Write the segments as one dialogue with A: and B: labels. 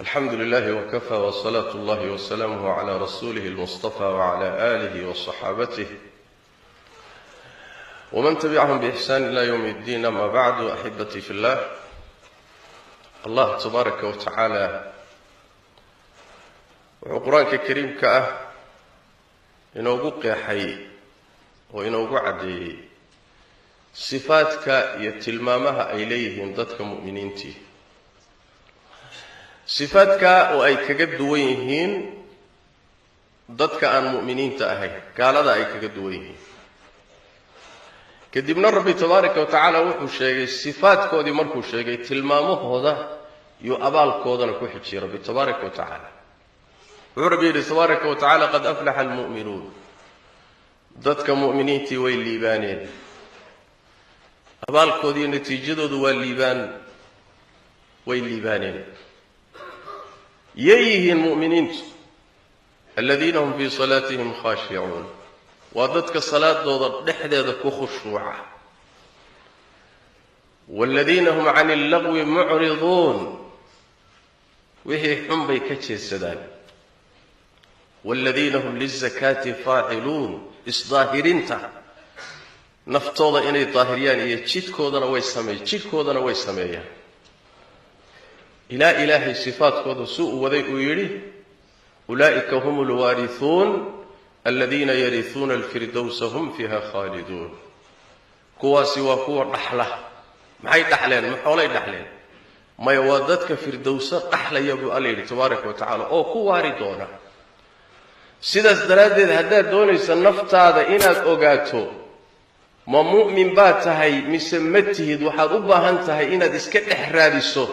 A: الحمد لله وكفى وصلاة الله وسلامه على رسوله المصطفى وعلى آله وصحابته ومن تبعهم بإحسان إلى يوم الدين. أما بعد، أحبتي في الله، الله تبارك وتعالى wuxuu Qur-aanka kariimka ah inoogu qeexay oo inoogu caddeeyey sifaadka iyo tilmaamaha ay leeyihiin dadka mu'miniintii, sifaadka oo ay kaga duwan yihiin dadka aan mu'miniinta ahayn, gaalada ay kaga duwan yihiin. Kadibna Rabbi tabaaraka wa tacaala wuxuu sheegay sifaadkoodii. Markuu sheegay tilmaamahooda iyo abaalkoodana ku xijiyey Rabbi tabaaraka wa tacaala, wuxuu Rabbi yidhi tabaaraka wa tacaala: "Qad aflaxa almu'minuun." Dadka mu'miniintii way liibaaneen, abaalkoodiiyo natiijadoodu waa liibaan, way liibaaneen. Yay yihiin mu'miniintu? "Aladiina hum fii salaatihim khaashicuun." Waa dadka salaadooda dhexdeeda ku khushuuca. "Waaladiina hum cani illagwi mucriduun." Wixii xun bay ka jeedsadaan. "Waaladiina hum lizakaati faaciluun." Isdaahirinta naftooda inay daahiriyaan iyo jidhkoodana way sameey jidhkoodana way sameeyaan. Ilaa Ilaahay sifaadkooda si uu waday uu yidhi: "Ulaa'ika hum alwaarihuun aladiina yarihuuna alfirdowsa hum fiiha khaaliduun." Kuwaasi waa kuwa dhaxla. Maxay dhaxleen? Ma xoolay dhaxleen? Maya, waa dadka firdowsa dhaxlaya buu Alla yidhi tabaaraka wa tacala, oo ku waari doona. Sidaas daraaddeed, haddaad doonaysa naftaada inaad ogaato ma mu'min baad tahay mise ma tihid, waxaad u baahan tahay inaad iska dhex raadiso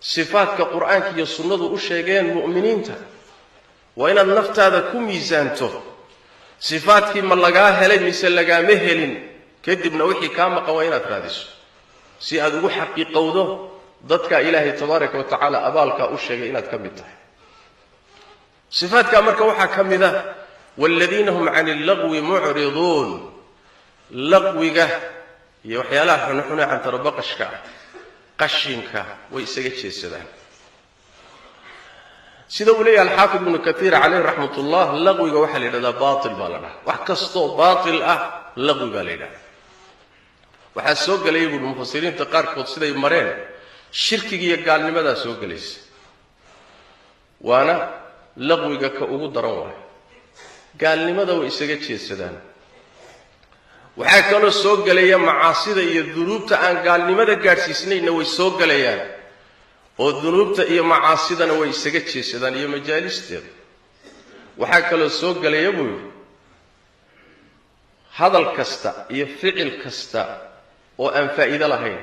A: sifaadka Qur-aanka iyo sunnadu u sheegeen mu'miniinta. Waa inaad naftaada ku miisaanto sifaadkii ma lagaa helay mise lagaama helin. Kadibna wixii kaa maqan waa inaad raadiso si aad ugu xaqiiqowdo dadka Ilaahay tabaaraka wa tacaala abaalkaa u sheegay inaad ka mid tahay. Sifaadkaa marka waxaa ka mid ah "waaladiina hum cani illagwi mucriduun." Laqwiga iyo waxyaalaha xunxune, cantarabaqashka ah, qashinka way isaga jeesadaan. Sida uu leeyahay Alxaafid Ibnu Kaiir caleyh raxmat ullah, laqwiga waxaa la yidhahdaa baatil baa la dhaha. Wax kastoo baatil ah laqwi baa la yidhahdaa. Waxaa soo gelaya buuri mufasiriinta qaarkood siday mareen, shirkiga iyo gaalnimadaa soo gelaysa, waana laqwiga ka ugu daran. Waayo gaalnimada way isaga jeedsadaan. Waxaa kaloo soo gelaya macaasida iyo dunuubta aan gaalnimada gaadhsiisnaynna way soo gelayaan, oo dunuubta iyo macaasidana way isaga jeesadaan iyo majaalisteeda. Waxaa kaloo soo gelaya buu yidhi hadal kasta iyo ficil kasta oo aan faa'iido lahayn,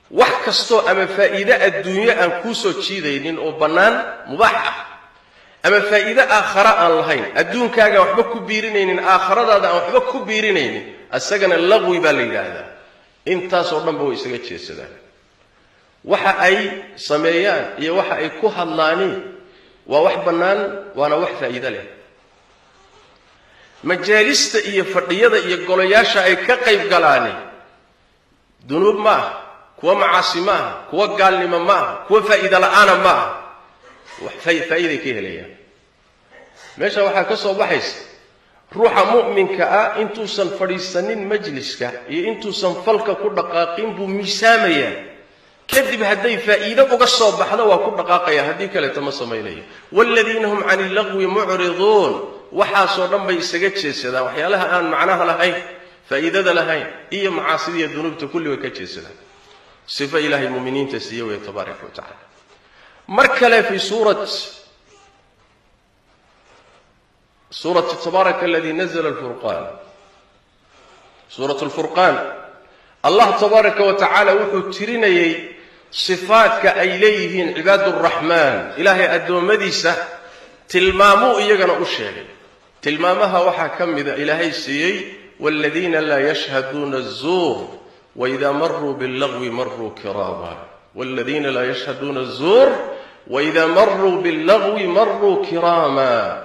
A: wax kastoo ama faa'iide adduunyo aan kuu soo jiidaynin oo bannaan, mubaax ah, ama faa'iide aakhara aan lahayn, adduunkaagaan waxba ku biirinaynin, aakharadaada aan waxba ku biirinaynin, isagana laqwi baa la yidhaahdaa. Intaasoo dhanba way isaga jeesadaan. Waxa ay sameeyaan iyo waxa ay ku hadlaani waa wax bannaan, waana wax faa'iido leh. Majaalista iyo fadhiyada iyo golayaasha ay ka qayb galaani dunuub ma aha, kuwa macaasi ma aha, kuwa gaalnimo ma aha, kuwa faa'iida la'aana ma aha, wax faa'iiday ka helayaan. Meesha waxaa ka soo baxaysa ruuxa mu'minka ah intuusan fadhiisanin majliska iyo intuusan falka ku dhaqaaqin buu miisaamayaa. Kadib hadday faa'iido uga soo baxdo waa ku dhaqaaqaya, haddii kaleeto ma samaynayo. "Waaladiina hum cani illagwi mucriduun." Waxaasoo dhan bay isaga jeesadaan, waxyaalaha aan macnaha lahayn, faa'iidada lahayn iyo macaasida iyo dunuubta kulli way ka jeesadaan. Sifo Ilaahay muminiinta siiye wey tabaaraka wa tacala. Mar kale fi suurati tabaaraka aladii nazla alfurqaan, suurat alfurqaan, Allah tabaaraka wa tacaala wuxuu tirinayey sifaadka ay leeyihiin cibaad uraxmaan, Ilaahay addoommadiisa tilmaamuu iyagana u sheegay. Tilmaamaha waxaa ka mida Ilaahay siiyey: "Waaladiina laa yashhaduuna azuur waida maruu billagwi maruu kiraama." "Waaladiina laa yashhaduuna azuur waida maruu billagwi maruu kiraama."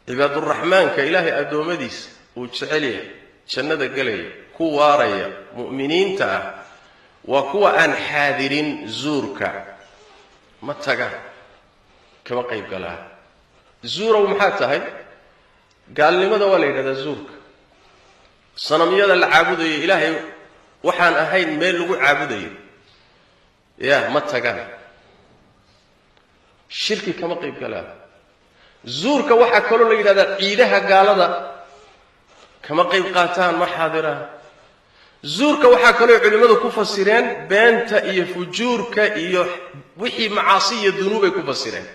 A: Cibaaduraxmaanka, Ilaahay addoommadiisa uu jecel yahay, jannada gelaya, ku waaraya, mu'miniinta ah, Waa kuwa aan xaadirin zuurka, ma tagaan, kama qayb galaan. Zuurow maxaa tahay? Gaalnimada waa la yidhahdaa zuurka. Sanamyada la caabudayo, ilaahay waxaan ahayn meel lagu caabudayo, ya ma tagaan, shirki kama qayb galaan. Zuurka waxaa kaloo la yidhahdaa ciidaha gaalada, kama qayb qaataan, ma xaadiraan. Zuurka waxaa kaloo culimmadu ku fasireen beenta iyo fujuurka iyo wixii macaasi iyo dunuubay ku fasireen.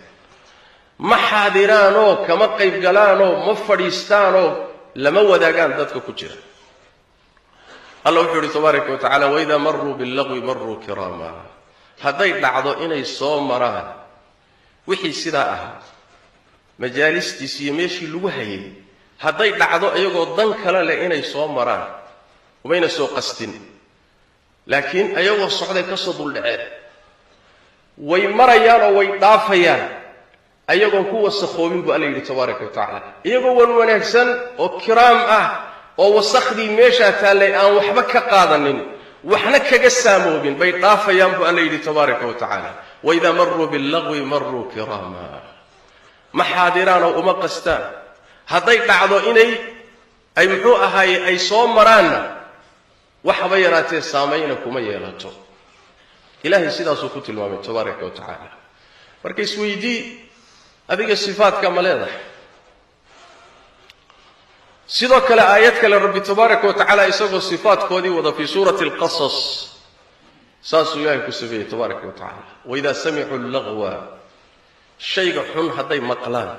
A: Ma xaadiraanoo kama qayb galaanoo ma fadhiistaanoo lama wadaagaan dadka ku jira. Alla wuxuu yidhi tabaaraka wa tacala, waidaa maruu billagwi maruu kiraama. Hadday dhacdo inay soo maraan wixii sidaa ahaa, majaalistiis iyo meeshii lagu hayay, hadday dhacdo iyagoo dan kale leh inay soo maraan, umayna soo qastin, laakiin ayagoo socday ka soo duldhaceen, way marayaan oo way dhaafayaan ayagoon ku wasakhoobin buu alla yidhi tabaaraka wa tacaala. Iyagoo wan wanaagsan oo kiraam ah oo wasakhdii meeshaa taallay aan waxba ka qaadanin, waxna kaga saamoobin bay dhaafayaan buu alla yidhi tabaaraka wa tacaala. Waidaa maruu billagwi maruu kiraama. Ma xaadiraanoo uma qastaan. Hadday dhacdo inay ay muxuu ahaaye ay soo maraanna, waxba yaraatee saamayna kuma yeelato. Ilaahay sidaasuu ku tilmaamay tabaaraka wa tacaala. Marka isweydii, adiga sifaadka ma leedahay? Sidoo kale aayad kale Rabbi tabaaraka wa tacaala isagoo sifaadkoodii wada fii suurati alqasas saasuu ilaahay ku sifeeyey tabaaraka wa tacaala. Waidaa samicuu lagwa, shayga xun hadday maqlaan,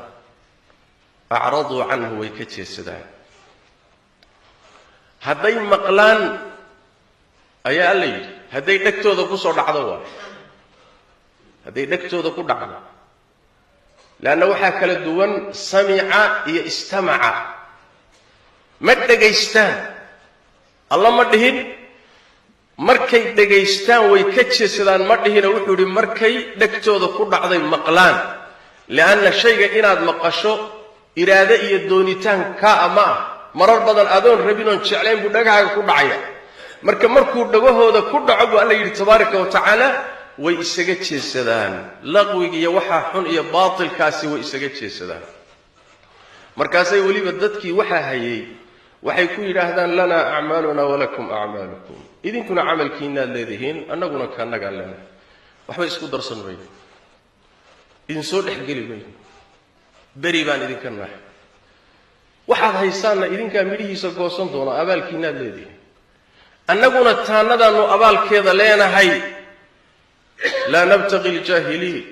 A: acraduu canhu, way ka jeesadaan. Hadday maqlaan ayaa alla yidhi, hadday dhegtooda ku soo dhacdo, waay hadday dhegtooda ku dhacdo, leanna waxaa kala duwan samica iyo istamaca. Ma dhegaystaan alla ma dhihin, markay dhegaystaan way ka jeesadaan ma dhihina. Wuxuu yidhi markay dhegtooda ku dhacday maqlaan, lianna shayga inaad maqasho iraade iyo doonitaan kaa ma ah. Marar badan adoon rabin oon jeclayn buu dhagahaaga ku dhacaya. Marka markuu dhagahooda ku dhaco buu alla yidhi tabaaraka wa tacaala, way isaga jeesadaan. Laqwiga iyo waxaa xun iyo baatilkaasi way isaga jeesadaan. Markaasay weliba dadkii waxaa hayay waxay ku yidhaahdaan, lanaa acmaaluna walakum acmaalukum, idinkuna camalkiinaad leedihiin, annaguna kaanagaan leenahay, waxba isku darsan mayno, idinsoo dhexgeli mayno, beri baan idinka nahay, waxaad haysaanna idinkaa midhihiisa goosan doona, abaalkiinaad leedihiin, annaguna taannadaannu abaalkeeda leenahay. Laa nabtaqi aljaahiliin,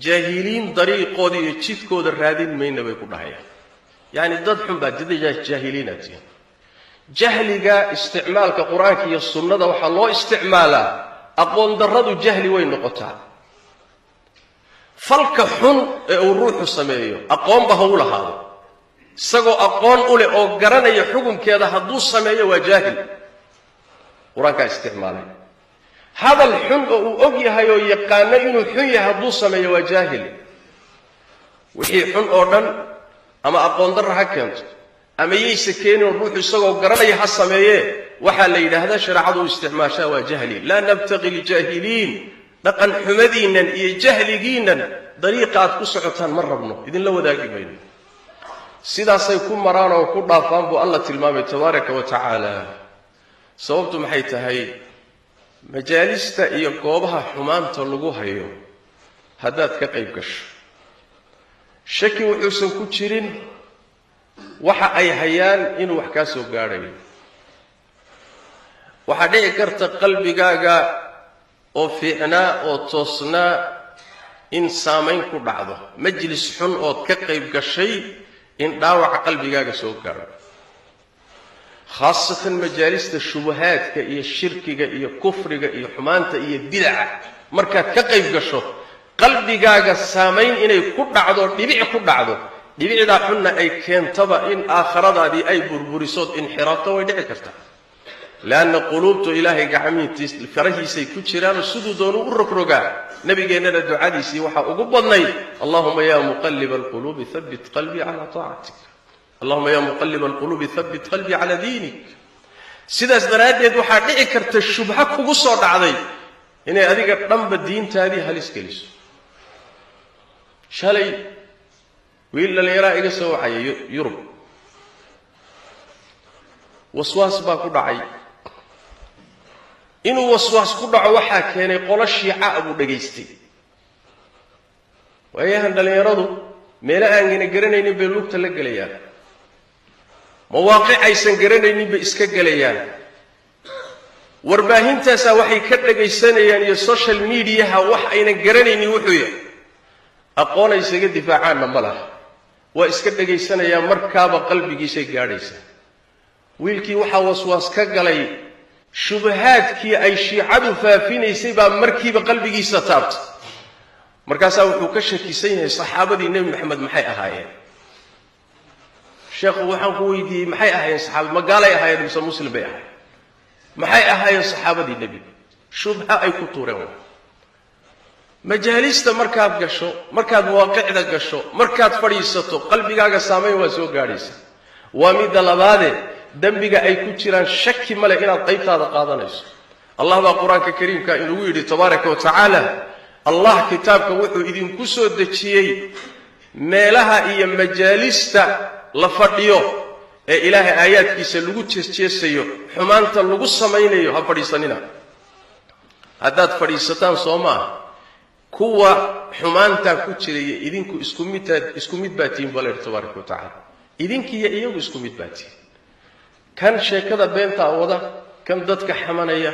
A: jaahiliin dariiqooda iyo jidkooda raadin mayna bay ku dhahayaan. Yacni dad xun baa jaahiliinaad tihiin. Jahliga isticmaalka qur-aanka iyo sunnada waxaa loo isticmaalaa aqoon darradu jahli way noqotaa. Falka xun ee uu ruuxu sameeyo aqoonba ha u lahaado, isagoo aqoon u leh oo garanaya xukunkeeda hadduu sameeyo waa jaahil, qur-aankaa isticmaalay. Hadal xun oo uu og yahay oo yaqaano inuu xun yahay hadduu sameeyo waa jaahil. Wixii xun oo dhan ama aqoon darra ha keento ama yaysa keenin, ruuxu isagoo garanaya ha sameeyee, waxaa la yidhaahdaa shareecadu u isticmaashaa waa jahli. Laa nabtaqi ljaahiliin, dhaqan xumadiinnan iyo jahligiinnan dariiqa aad ku socotaan ma rabno, idinla wadaagi mayno. Sidaasay ku maraan oo ku dhaafaan buu alla tilmaamay tabaaraka wa tacaala. Sababtu maxay tahay? Majaalista iyo goobaha xumaanta lagu hayo haddaad ka qayb gasho, shaki wuxuusan ku jirin waxa ay hayaan inuu wax kaa soo gaadhayo. Waxaa dhici karta qalbigaaga oo fiicnaa oo toosnaa in saamayn ku dhacdo, majlis xun ood ka qayb gashay in dhaawaca qalbigaaga soo gaadho, khaasatan majaalista shubahaadka iyo shirkiga iyo kufriga iyo xumaanta iyo bidaca. Markaad ka qayb gasho qalbigaaga saamayn inay ku dhacdo, dhibic ku dhacdo, dhibicdaa xunna ay keentaba in aakhiradaadii ay burburisood inxiraafto, way dhici kartaa. Leanna quluubtu ilaahay gacmihiis farahiisay ku jiraanoo siduu doonu u rogrogaa. Nabigeennana ducadiisii waxaa ugu badnayd, allahuma yaa muqalliba alquluubi habbit qalbii calaa taacatik, allahuma yaa muqalliba alquluubi habbit qalbii calaa diinik. Sidaas daraaddeed waxaa dhici karta shubha kugu soo dhacday inay adiga dhanba diintaadii halis geliso. Shalay wiil dhallinyaraa iga soo wacayay Yurub, waswaas baa ku dhacay. Inuu waswaas ku dhaco waxaa keenay qolo shiica buu dhegaystay. Waayahan dhallinyaradu meelo aangana garanaynin bay lugta la gelayaan, mawaaqic aysan garanaynin bay iska gelayaan. Warbaahintaasaa waxay ka dhagaysanayaan iyo social mediaha wax aynan garanaynin wuxuu yahay, aqoon ay isaga difaacaanna ma laha, waa iska dhegaysanayaan, markaaba qalbigiisay gaadhaysaa. Wiilkii waxaa waswaas ka galay shubahaadkii ay shiicadu faafinaysay baa markiiba qalbigiisa taabtay. Markaasaa wuxuu ka shakisan yahay saxaabadii Nebi Maxamed maxay ahaayeen. Sheekhu waxaan ku weydiiyey maxay ahaayeen saxaabad, ma gaalay ahaayeen mise muslim bay ahaayeen? Maxay ahaayeen saxaabadii nebiga? Shubha ay ku tuureen. Waa majaalista markaad gasho, markaad mawaaqicda gasho, markaad fadhiisato, qalbigaaga saamayn waa soo gaadhaysa. Waa midda labaade, dembiga ay ku jiraan shaki male inaad qaybtaada qaadanayso. Allah baa Qur-aanka kariimka inugu yidhi tabaaraka wa tacaala, Allah kitaabka wuxuu idinku soo dejiyey meelaha iyo majaalista la fadhiyo ee Ilaahay aayaadkiisa lagu jeesjeesayo, xumaanta lagu samaynayo, ha fadhiisanina. Haddaad fadhiisataan soo maaha kuwa xumaantaa ku jiraya idinku isku mid baa tihiin baa la yidhi tabaaraka wa tacaala. Idinkiiyo iyagu isku mid baa tihiin. Kan sheekada beentaa wada, kan dadka xamanaya,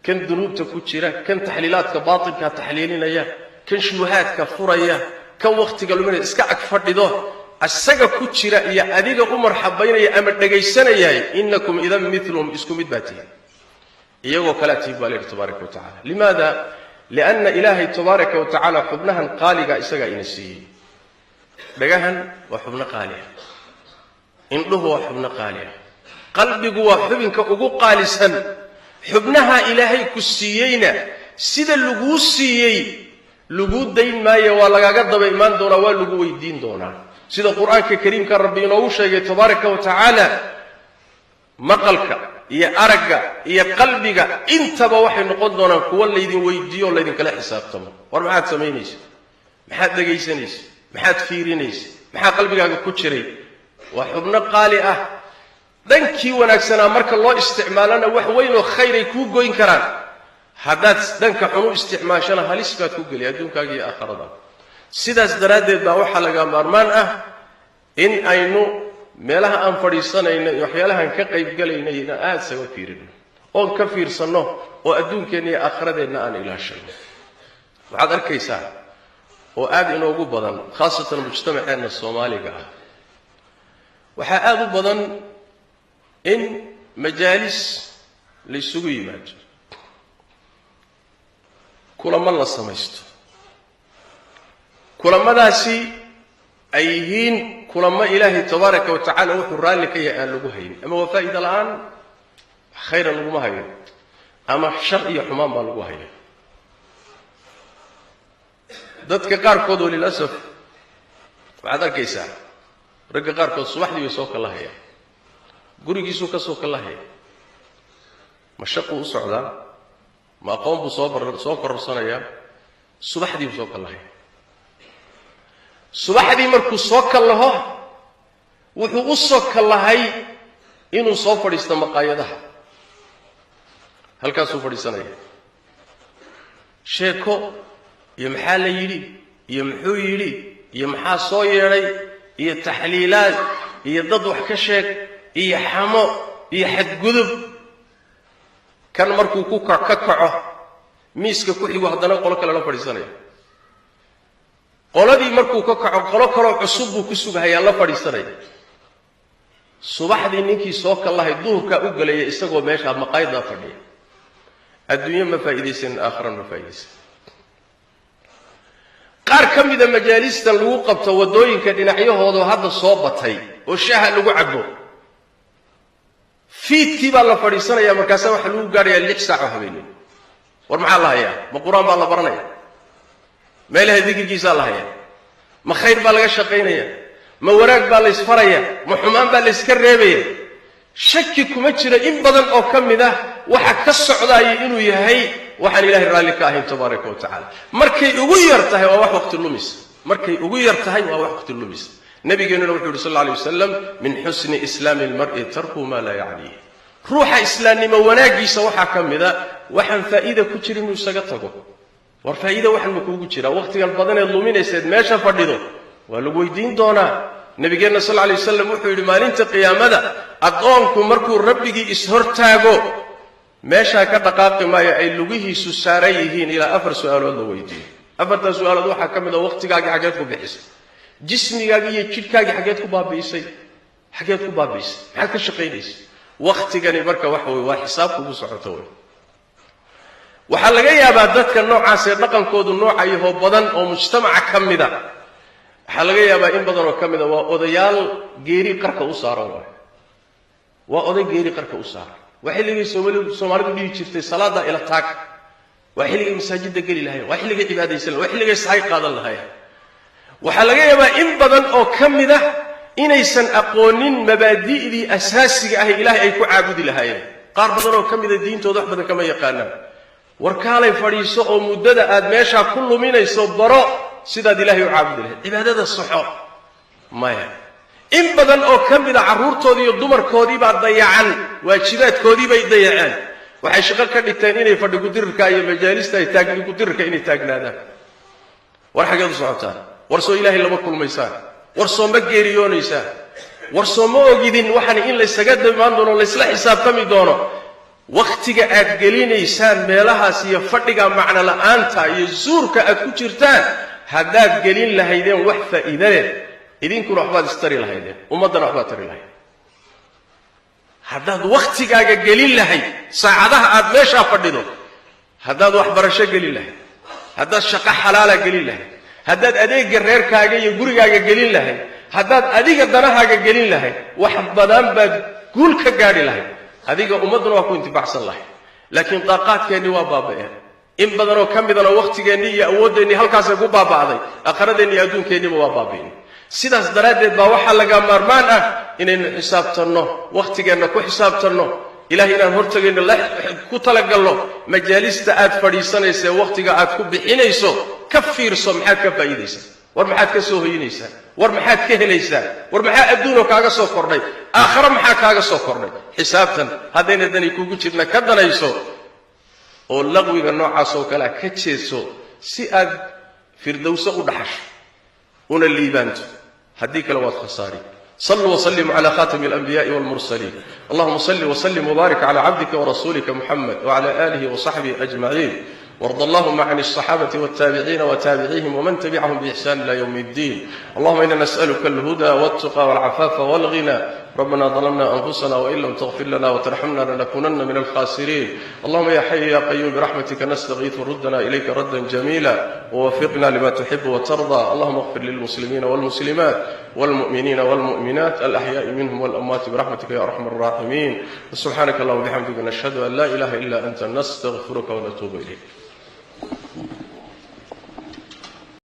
A: kan dunuubta ku jira, kan taxliilaadka baatilkaa taxliilinaya, kan shubahaadka furaya, kan wakhtiga luminaya iska ag fadhido, asaga ku jira iyo adiga u marxabaynaya ama dhagaysanayahay, innakum idan miluhum, isku mid baa tihiin, iyagoo kalea tihiin baa la yidhi tabaaraka wa tacaala. Limaada? Lianna Ilaahay tabaaraka wa tacaala xubnahan qaaliga isagaa ina siiyey. Dhagahan waa xubno qaali ah, indhuhu waa xubno qaali ah, qalbigu waa xubinka ugu qaalisan. Xubnaha Ilaahay ku siiyeyna sida laguu siiyey laguu dayn maayo, waa lagaaga daba imaan doonaa, waa lagu weydiin doonaa. Sida Qur-aanka kariimka Rabbi inoogu sheegay tabaaraka wa tacaala, maqalka iyo aragga iyo qalbiga intaba waxay noqon doonaan kuwa laydin weydiiyo o laydinkala xisaabtamo. War maxaad samaynaysa? Maxaad dhegaysanaysa? Maxaad fiirinaysa? Maxaa qalbigaaga ku jiray? Waa xubno qaali ah. Dhankii wanaagsanaa marka loo isticmaalana wax weyn oo khayray kuu goyn karaan, haddaad dhanka xun u isticmaashana halis baad ku geli adduunkaaga iyo aakhirada. Sidaas daraaddeed baa waxaa laga maarmaan ah in aynu meelaha aan fadhiisanayno iyo waxyaalahaan ka qaybgalaynay inaan aada isaga fiirino oon ka fiirsanno oo adduunkeenna iyo aakhiradeenna aan ilaashayno. Waxaad arkaysaa oo aada inoogu badan, khaasatan mujtamaceenna soomaaliga ah, waxaa aada u badan in majaalis la isugu yimaado, kulamo la samaysto, kulamadaasi ay yihiin kulamo Ilaahay tabaaraka wa tacaala wuxuu raalli ka yahay aan lagu haynin, ama waa faa'ida la-aan, wax khayra laguma hayo, ama shar iyo xumaan baa lagu haya. Dadka qaarkood oo lilasaf waxaad arkaysaa ragga qaarkood subaxdii bay soo kalahayaan, gurigiisuu ka soo kalahaya. Ma shaquu u socdaa? Ma aqoon buu soo kororsanayaa? Subaxdii buu soo kalahaya. Subaxdii markuu soo kallaho wuxuu u soo kallahay inuu soo fadhiisto maqaayadaha, halkaasuu fadhiisanaya. Sheeko iyo maxaa la yidhi iyo muxuu yidhi iyo maxaa soo yeedhay iyo taxliilaad iyo dad wax ka sheeg iyo xamo iyo xadgudub. Kan markuu ku ka kaco miiska ku xigu haddana qolo kale la fadhiisanaya. Qoladii markuu ka kaco qolo kaloo cusub buu ku sugahayaa, la fadhiisanaya. Subaxdii ninkii soo kallahay duhurkaa u gelaya isagoo meeshaa maqaayaddaa fadhiya. Adduunye ma faa'iidaysanin, aakhiran ma faa'iidaysanin. Qaar ka mida majaalistan lagu qabto waddooyinka dhinacyahooda hadda soo batay oo shaaha lagu cabbo, fiidkii baa la fadhiisanaya, markaasaa waxaa lagu gaadhayaa 6 saac oo habeenimo. War maxaa la hayaa? Ma qur-aan baa la baranaya? Meelaha dikrigiisaa la hayaa? Ma khayr baa laga shaqaynaya? Ma wanaag baa la ysfaraya? Ma xumaan baa la yska reebaya? Shaki kuma jira in badan oo ka mid ah waxa ka socdaaya inuu yahay waxaan Ilaahay raalli ka ahayn tabaaraka wa tacaala. Markay ugu yar tahay waa wax waqti lumis, markay ugu yar tahay waa wax waqti lumis. Nabigeenuna wuxuu yidhi sal alla alay wasalam, min xusni islaami almar'i tarku maa laa yacniih. Ruuxa islaamnimo wanaaggiisa waxaa ka mida waxaan faa'iida ku jirin inuu isaga tago. War faa'iida waxan ma kuugu jiraa? Waqtigan badaneed luminayseed meesha fadhido waa lagu weydiin doonaa. Nabigeenna sal alay wasalam wuxuu yidhi maalinta qiyaamada addoonku markuu rabbigii ishortaago meeshaa ka dhaqaaqi maayo ay lugihiisu saaran yihiin ilaa 4 su'aalood la weydiiyo. 4 su'aalood waxaa ka mid a waqtigaagii xaggeed ku bixisay, jismigaagii iyo jidhkaagii xaggeed ku baabi'isay, xaggeed ku baabi'isay, maxaad ka shaqaynaysay? Waqtigani marka waxa wey waa xisaab kugu socoto wey. Waxaa laga yaabaa dadka noocaas ee dhaqankoodu nooca yahoo badan oo mujtamaca ka mida, waxaa laga yaabaa in badan oo ka mida waa odayaal geeri qarka u saaran waay. Waa oday geeri qarka u saaran. Waa xilligay Soomaalidu dhihi jirtay salaada ila taag, waa xilligay masaajidda geli lahayen, waa xilligay cibaadaysan lahayen, waa xilligay sahay qaadan lahayen. Waxaa laga yaabaa in badan oo ka mid ah inaysan aqoonin mabaadi'dii asaasiga ah ee Ilaahay ay ku caabudi lahaayeen. Qaar badan oo ka mida diintooda wax badan kama yaqaanaan. Warkaalay fadhiiso oo muddada aad meeshaa ku luminayso baro sidaad Ilaahay u caabudi lahayd, cibaadada soxo maya. In badan oo ka mida carruurtoodii iyo dumarkoodii baa dayacan, waajibaadkoodii bay dayaceen. Waxay shaqo ka dhigteen inay fadhi kudirirka iyo majaalista ay taagni kudirirka inay taagnaadaan. War xaggeed u socotaan? War soo Ilaahay lama kulmaysaan? War soo ma geeriyoonaysaan? War soo ma ogidin waxaan in laysaga imaan doono, laysla xisaabtami doono? Waqtiga aad gelinaysaan meelahaas iyo fadhiga macno la'aanta iyo zuurka aad ku jirtaan haddaad gelin lahaydeen wax faa'iido leh, idinkuna waxbaad istari lahaydeen, ummaddana waxbaad tari lahayd. Haddaad waqtigaaga gelin lahayd saacadaha aad meeshaa fadhido, haddaad waxbarasho gelin lahayd, haddaad shaqo xalaala gelin lahayd, haddaad adeegga reerkaaga iyo gurigaaga gelin lahayd, haddaad adiga danahaaga gelin lahayd, wax badan baad guul ka gaadhi lahayd, adiga ummadduna waa ku intifaacsan lahayd. Laakiin daaqaadkeennii waa baaba'een, in badanoo ka midana waqtigeennii iyo awoodeennii halkaasay ku baaba'day, aakhiradeennii iyo adduunkeenniiba waa baabi'in. Sidaas daraaddeed baa waxaa laga maarmaan ah inaynu xisaabtanno, waqtigeenna ku xisaabtanno, Ilaahay inaan hortagayno ku talagalno. Majaalista aad fadhiisanaysa ee waqtiga aad ku bixinayso ka fiirso, maxaad ka faa'iidaysaa? War maxaad ka soo hoyinaysaa? War maxaad ka helaysaa? War maxaa adduunoo kaaga soo kordhay? Aakhiro maxaa kaaga soo kordhay? Xisaabtan haddayna dani kugu jirna ka danayso oo laqwiga noocaas oo kalea ka jeeso si aad firdowso u dhaxasho una liibaanto. Haddii kale waad khasaari. صلوا وسلموا على خاتم الأنبياء والمرسلين. اللهم صل وسلم وبارك على عبدك ورسولك محمد وعلى آله وصحبه أجمعين، وارض اللهم عن الصحابة والتابعين وتابعيهم ومن تبعهم بإحسان إلى يوم الدين. اللهم إنا نسألك الهدى والتقى والعفاف والغنى. ربنا ظلمنا أنفسنا وإن لم تغفر لنا وترحمنا لنكونن من الخاسرين. اللهم يا حي يا قيوم برحمتك نستغيث، وردنا إليك ردا جميلا، ووفقنا لما تحب وترضى. اللهم اغفر للمسلمين والمسلمات والمؤمنين والمؤمنات الأحياء منهم والأموات برحمتك يا أرحم الراحمين. سبحانك اللهم وبحمدك، نشهد أن لا إله إلا أنت، نستغفرك ونتوب إليك.